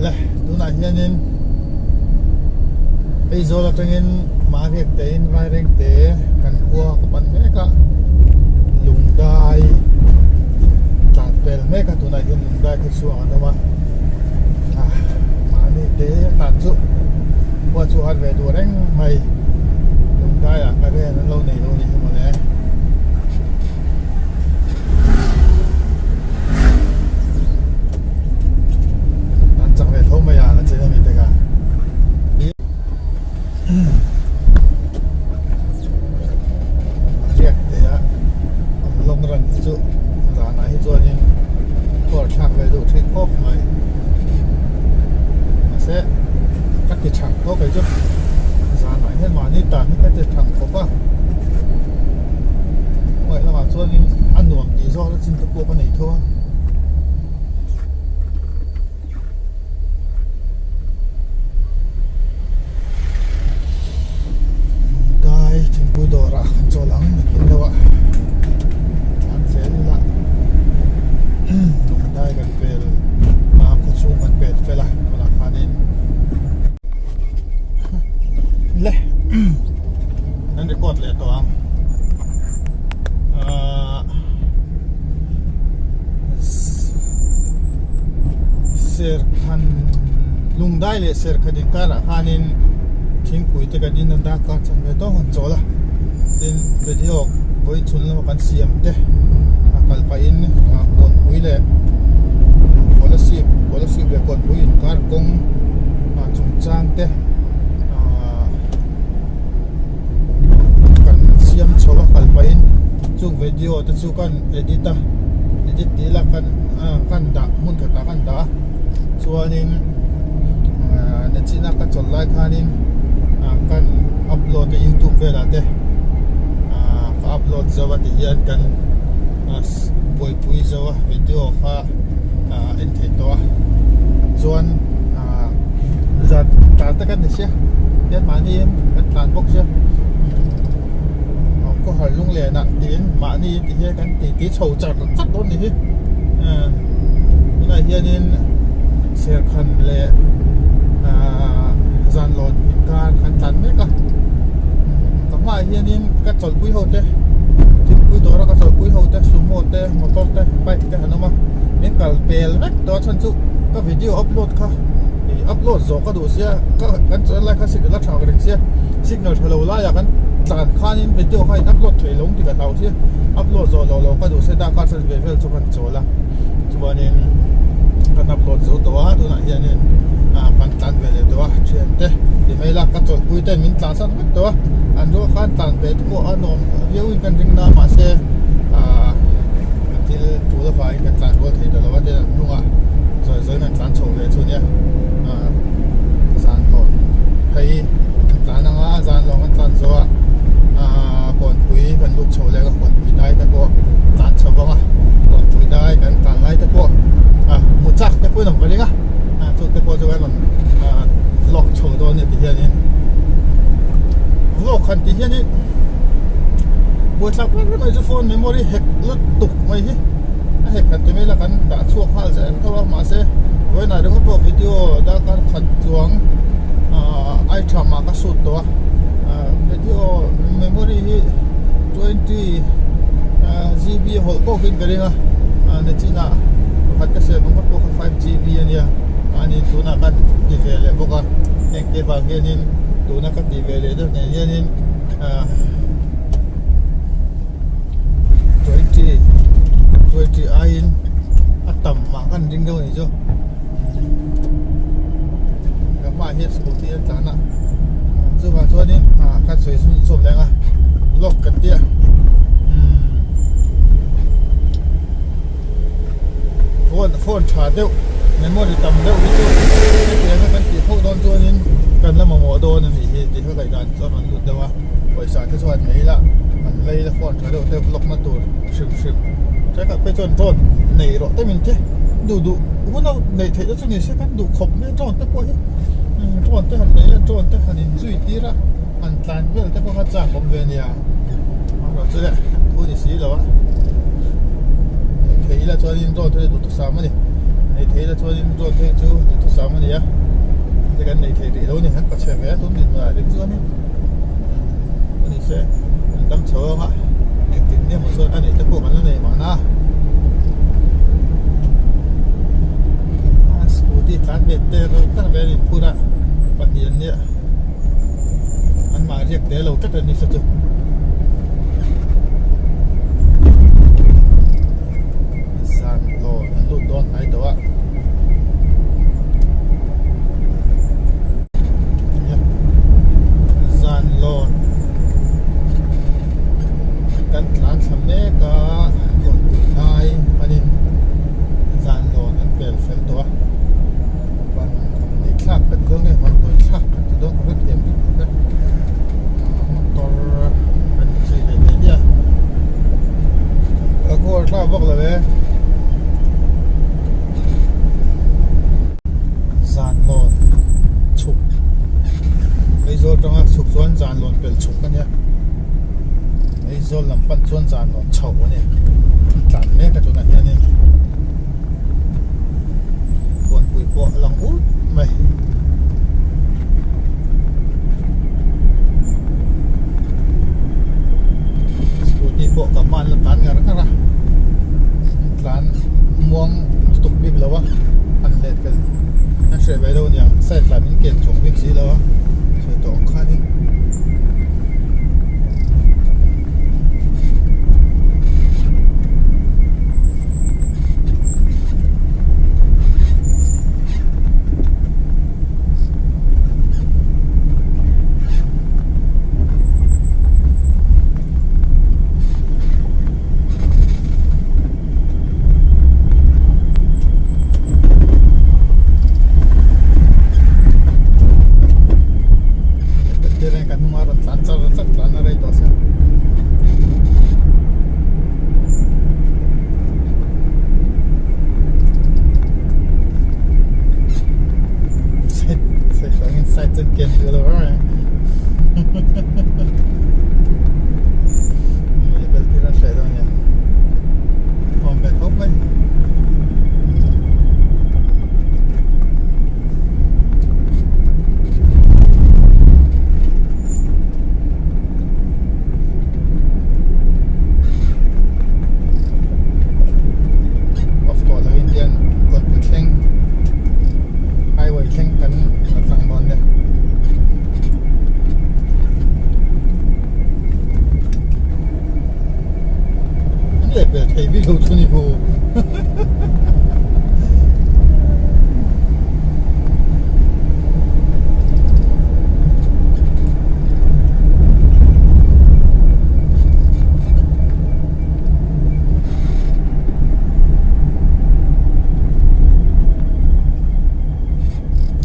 Le tunah hianin Aizawl atangin Mahriak tein Vairengte kan khua ka pan mek a Lungdai tlan pel mek a tunah hian Lungdai kha chhuak an awm a ah mahni te tlan chu khua chu har ve duh reng mai Lungdai ah ka ren an lo nei lo ni hi mawle. An chak ve tho mai a la chen ami te kha riak te a an long run hi chu zanah hi chuanin kawr thlak ve duh thin khawp mai mahse ka ti thang tawk ei chu zanah hian mahni tan hi ka ti thang khawp a hmuai lamah chuanin a nuam tih zawk na chin te pawh ka nei tho a. Dai thingpui dawrah kan chawl ang nakin deuh a tlan zel ila dai kan pel a khaw chhung kan pel fel a tunah khanin le kan record leh tawh ang ahh Serkhan Lungdai leh Serkhan inkarah khanin thingpui te kan in a darkar chhan ve tawk an chawl a tin video vawi chhun lama kan siam te a kal pahin kawnpui leh Kolasib Kolasib leh kawnpui inkar kawng chungchang te ahh kan siam chho a kal pahin chung video te chu kan edit a edit tih ila kan kan dah hmun khatah kan dah a chuanin ahh nachina ka chawlh lai khanin ah kan upload a youtube velah te ah ka upload zo a ti hian kan buaipui zo a video kha ah en theih tawh a chuan ah zan tlan te kan ni sia hian mahni in kan tlan bawk sia. Khawhar lunglen ah tiin mahni ti hian kan ti ti chho char char dawn ni hi ah tunah hianin serkhan leh ah zanlawn inkar kan tlan mek a ka hmaah hianin ka chawlhpui ho te thingpui dawra ka chawlhpui ho te sumo te motor te bike te an awm a min kal pel vek tawh a chhan chu ka video upload kha ih upload zawh ka duh sia ka kan chuan lai kha signal a tha reng sia signal tha lo laiah kan tlan khanin video kha in upload theih lo ang tih ka hlau sia upload zawh loh loh ka duh sia darkar chan ve vel chu kan chawl a chuanin kan upload zo tawh a tunah hianin ah kan tlan ve leh tawh a thian te ti mai ila ka chawlhpui ten min tlan san vek tawh a an rual khan tlan ve te pawh a nuam viau in kan ring na mahse ah thil tul avangin kan tlan rual thei ta lo a tin an hnungah zawi zawiin an tlan chho ve chu nia ah zan hlawh phei an tlan ang a zan lawng an tlan zawh a ah kawnpui kan lut chho leh a kawnpui dai te pawh tlan chho vang a kawnpui dai kan tlan lai te pawh ah hmu chak te pawhin awm ka ring a ah chu te pawh chu kan rawn ah vlog chho dawn a ni ti hianin vlog han tih hianin buaithlak ber ber mai chu phone memory hack lutuk mai hi a hack han ti mai ila kan dah chhuak nghal zel tho a mahse vawiinah ringawt pawh video darkar khat chuang ah ai tha mah ka shoot tawh a ah video memory hi 20 GB hawlh tawkin ka ring a ah nachinah pakhat ka siam ringawt pawh kha 5 GB ania mahni tunah ka ti ve leh bawk a heng te vang hianin tuna ka tih ve leh deuh nen hianin ah 20 20 aiin a tam mah kan ring deuh a nih chu ka hmaah hian scooty a tlan a chuvang chuanin ah ka sawi chhun chhun leng a vlog kan tia umm phone phone tha deuh memory tam deuh hi chu hetianga kan tih fo dawn chuanin kan la mamawh dawn a nih hi tih kha ngaihdan chu a rawn lut deuh a pawisa te chuan nei ila an lei la phone tha deuh te vlog na tur hrim hrim thenkhat phei chuan drone nei rawh te min ti duh duh hun a neih theih te chu ni se kan duh khawp mai drone te pawh hi drone te han nei ila drone te han inzui tir a han tlan vel te pawh kha chak awm ve a nia amaherawh chu le thu ni si lo a thei ila chuanin drone te chu duh thusam a ni. Nei thei la chuanin drone phei chu duhthusam a ni a, hei kan nei thei rih lo a ni, kan pachhe ve a tun dinhmunah ding chuanin a ni se an dam chho ang a, engtin nge maw chuan a neih te pawh kan la nei mahna a scooty tlan ve te reuh tak ve a ni phur a pahnih an nia an mah riak te lo tlat a ni se chu. Zan lawn an lut dawn hnai tawh a. Zan lawn kan tlan thla mek a rawn tih lai panin zan lawn an pel fel tawh a. Ban nei thlak kan ti dawn nge ban dawi thlak kan ti dawn ka hrethiam bik lo ve. Motor an zui ve thei nia. A kawr thlak vak lo e. Zan lawn chhuk Aizawl atanga chhuk chuan zan lawn pel chhuk a nia. Aizawl lam pan chuan zan lawn chho a ni. An tlan mek a tunah hianin Kawnpui pawh a lang ut mai. Scooty pawh ka hma an la tlan ngar ngar a an tlan muang lutuk bik lo a an let fel an hreh ve deuh aniang side lam in ken chhawk bik si lo a sawi tawh ang khanin. Kan hnungah rawn tlan char char tlan a rei tawh se. Side chuan ken duh lo reng reng bel tir an hreh dawn nia awm ve khawp mai. Off tawh lo Indian kawtpui thleng highway thleng kan la tlang dawn nia. An leh pel thei bik lo chu ni bu.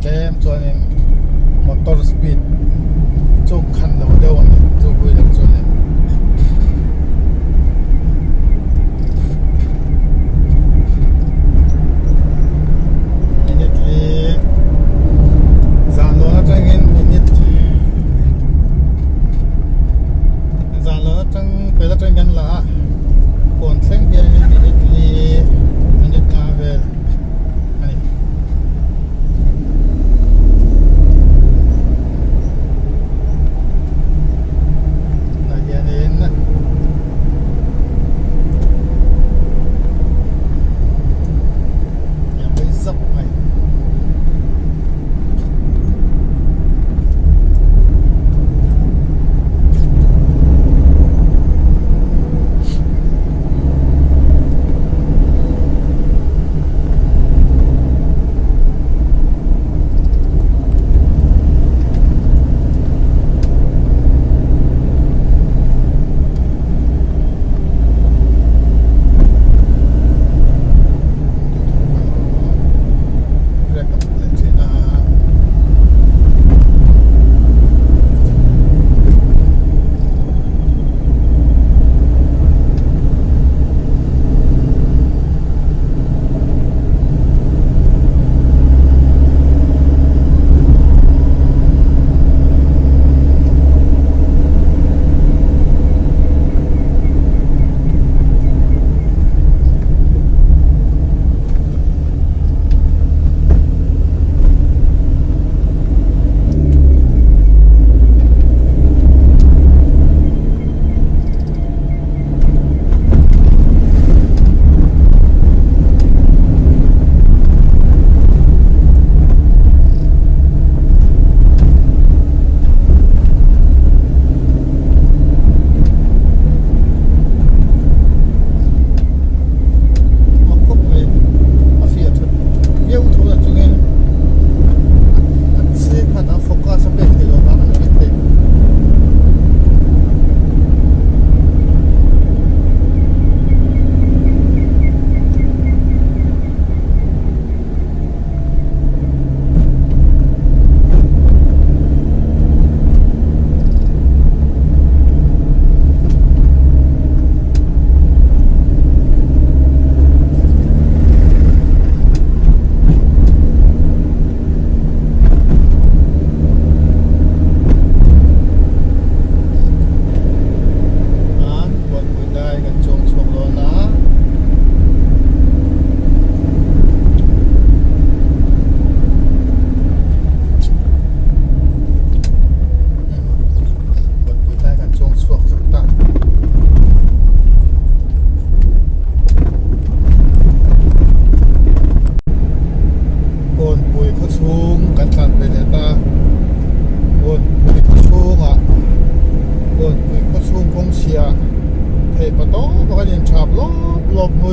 Tlem chuanin motor speed chu khan lo deuh a ni chu hui lo chuanin. Minute li zan dawn atangin minute zan dawn atang pel atangin kan la a kawn thleng hianin minute li minute nga vel a ni. Tunah hianin a hawi zauh mai.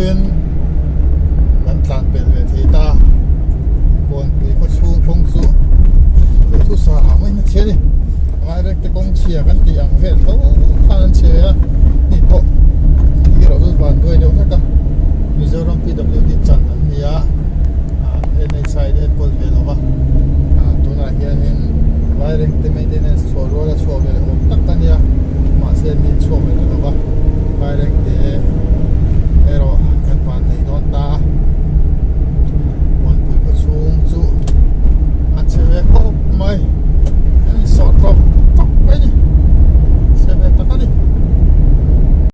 in kan tlan pel ve thei ta Kawnpui khaw chhung kawng chu duhthusah ah mai na chhia a ni Vairengte kawng chhia kan tih ang vel tho khan an chhe a hei pawh erawh chu van duai deuh hlek a Mizoram PWD chan an ni a.